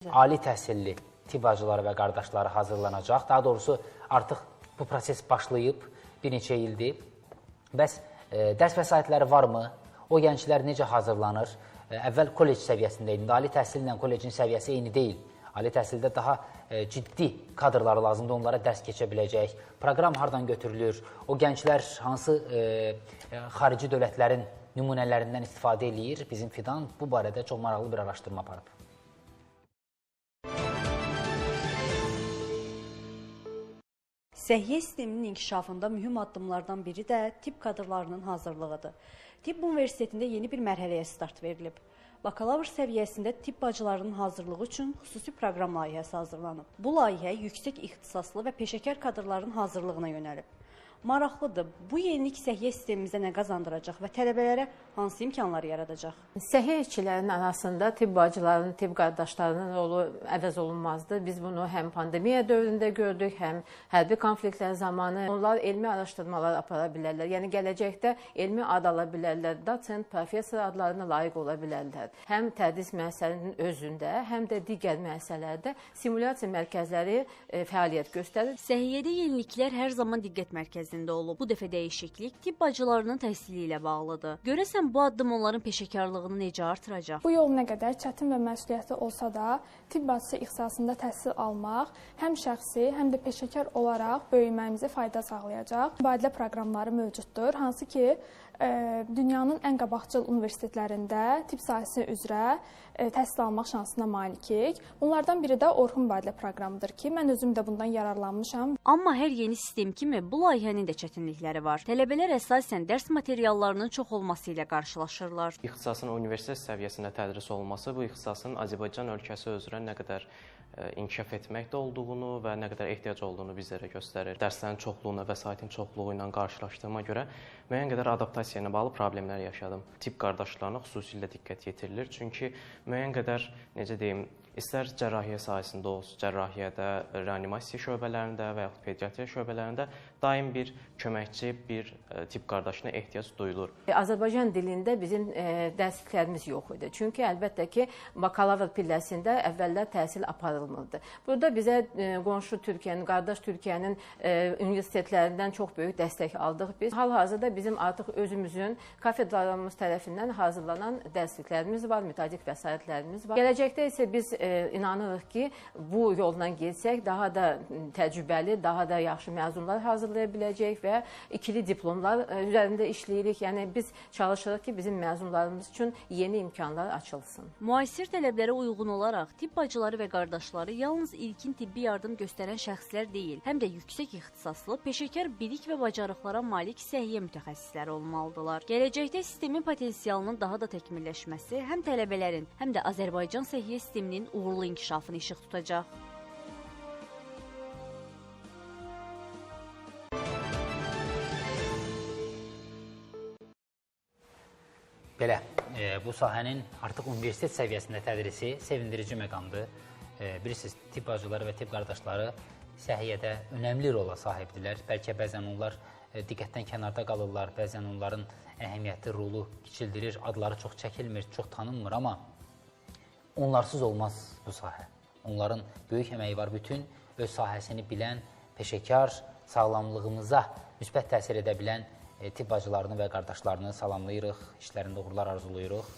Ali təhsilli tibb bacıları və qardaşları hazırlanacaq. Daha doğrusu artıq bu proses başlayıb bir neçə ildir. Bəs dərs vəsaitləri varmı? O gənclər necə hazırlanır? Əvvəl kollec səviyyəsində idi. İndi ali təhsillə kollecin səviyyəsi eyni deyil. Ali təhsildə daha ciddi kadrlar lazımdır, onlara dərs keçə biləcək. Proqram hardan götürülür? O gənclər hansı xarici dövlətlərin nümunələrindən istifadə eləyir? Bizim Fidan bu barədə çox maraqlı bir araşdırma aparıb. Səhiyyə sisteminin inkişafında mühüm addımlardan biri də tibb kadrlarının hazırlığıdır. Tibb Universitetində yeni bir mərhələyə start verilib. Bakalavr səviyyəsində tibb bacılarının hazırlığı üçün xüsusi proqram layihəsi hazırlanıb. Bu layihə yüksək ixtisaslı və peşəkar kadrların hazırlığına yönəlib. Maraqlıdır, bu yenilik səhiyyə sistemimizə nə qazandıracaq və tələbələrə hansı imkanlar yaradacaq? Səhiyyə işçilərinin arasında tibb bacılarının, tibb qardaşlarının rolu əvəz olunmazdır. Biz bunu həm pandemiya dövründə gördük, həm hərbi konfliktlər zamanı. Onlar elmi araşdırmalar apara bilərlər. Yəni gələcəkdə elmi ad ala bilərlər, dosent, professor adlarına layiq ola bilərlər. Həm tədris müəssisələrinin özündə, həm də digər müəssisələrdə simulyasiya mərkəzləri fəaliyyət göstərir. Səhiyyədə yeniliklər hər zaman diqqət mərkəzində olub. Bu dəfə dəyişiklik tibb bacılarının təhsili ilə bağlıdır. Görəsən bu addım onların peşəkarlığını necə artıracaq? Bu yol nə qədər çətin və məsuliyyətli olsa da, tibb bacısı ixtisasında təhsil almaq həm şəxsi, həm də peşəkar olaraq böyüməyimizə fayda sağlayacaq. Mübadilə proqramları mövcuddur, hansı ki, dünyanın ən qabaqcıl universitetlərində tibb sahəsi üzrə təhsil almaq şansına malikik. Bunlardan biri də Orxun mübadilə proqramıdır ki, mən özüm də bundan yararlanmışam. Amma hər yeni sistem kimi bu layihənin də çətinlikləri var. Tələbələr əsasən dərs materiallarının çox olması ilə qarşılaşırlar. İxtisasın universitet səviyyəsində tədris olunması bu ixtisasın Azərbaycan ölkəsi üzrə nə qədər inkişaf etməkdə olduğunu və nə qədər ehtiyac olduğunu bizlərə göstərir. Dərslərin çoxluğuna, vəsaitin çoxluğu ilə qarşılaşdığıma görə müəyyən qədər adaptasiya ilə bağlı problemlər yaşadım. Tibb qardaşlarına xüsusilə diqqət yetirilir. Çünki müəyyən qədər, necə deyim, istər cərrahiyyə sahəsində olsun, cərrahiyyədə, reanimasiya şöbələrində və yaxud pediatriya şöbələrində daim bir köməkçi, bir tibb qardaşına ehtiyac duyulur. Azərbaycan dilində bizim dərsliklərimiz yox idi. Çünki əlbəttə ki, bakalavr pilləsində əvvəllər təhsil aparılmırdı. Burada bizə qonşu Türkiyənin, qardaş Türkiyənin universitetlərindən çox böyük dəstək aldıq biz. Hal-hazırda bizim artıq özümüzün kafedralarımız tərəfindən hazırlanan dərsliklərimiz var, metodik vəsaitlərimiz var. Gələcəkdə isə biz inanırıq ki, bu yolla getsək daha da təcrübəli, daha da yaxşı məzunlar hazırlaya biləcək və ikili diplomlar üzərində işləyirik. Yəni biz çalışırıq ki, bizim məzunlarımız üçün yeni imkanlar açılsın. Müasir tələblərə uyğun olaraq tibb bacıları və qardaşları yalnız ilkin tibbi yardım göstərən şəxslər deyil, həm də yüksək ixtisaslı, peşəkar bilik və bacarıqlara malik səhiyyə mütəxəssisləri olmalıdırlar. Gələcəkdə sistemin potensialının daha da təkmilləşməsi həm tələbələrin, həm də Azərbaycan səhiyyə sisteminin uğurlu inkişafını işıq tutacaq. Belə, bu sahənin artıq universitet səviyyəsində tədrisi sevindirici məqamdır. Bilirsiniz, tibb bacıları və tibb qardaşları səhiyyədə önəmli rola sahibdirlər. Bəlkə bəzən onlar diqqətdən kənarda qalırlar, bəzən onların əhəmiyyəti, rolu kiçildirir, adları çox çəkilmir, çox tanınmır, amma onlarsız olmaz bu sahə. Onların böyük əməyi var. Bütün öz sahəsini bilən, peşəkar, sağlamlığımıza müsbət təsir edə bilən tibb bacılarını və qardaşlarını salamlayırıq, işlərində uğurlar arzulayırıq.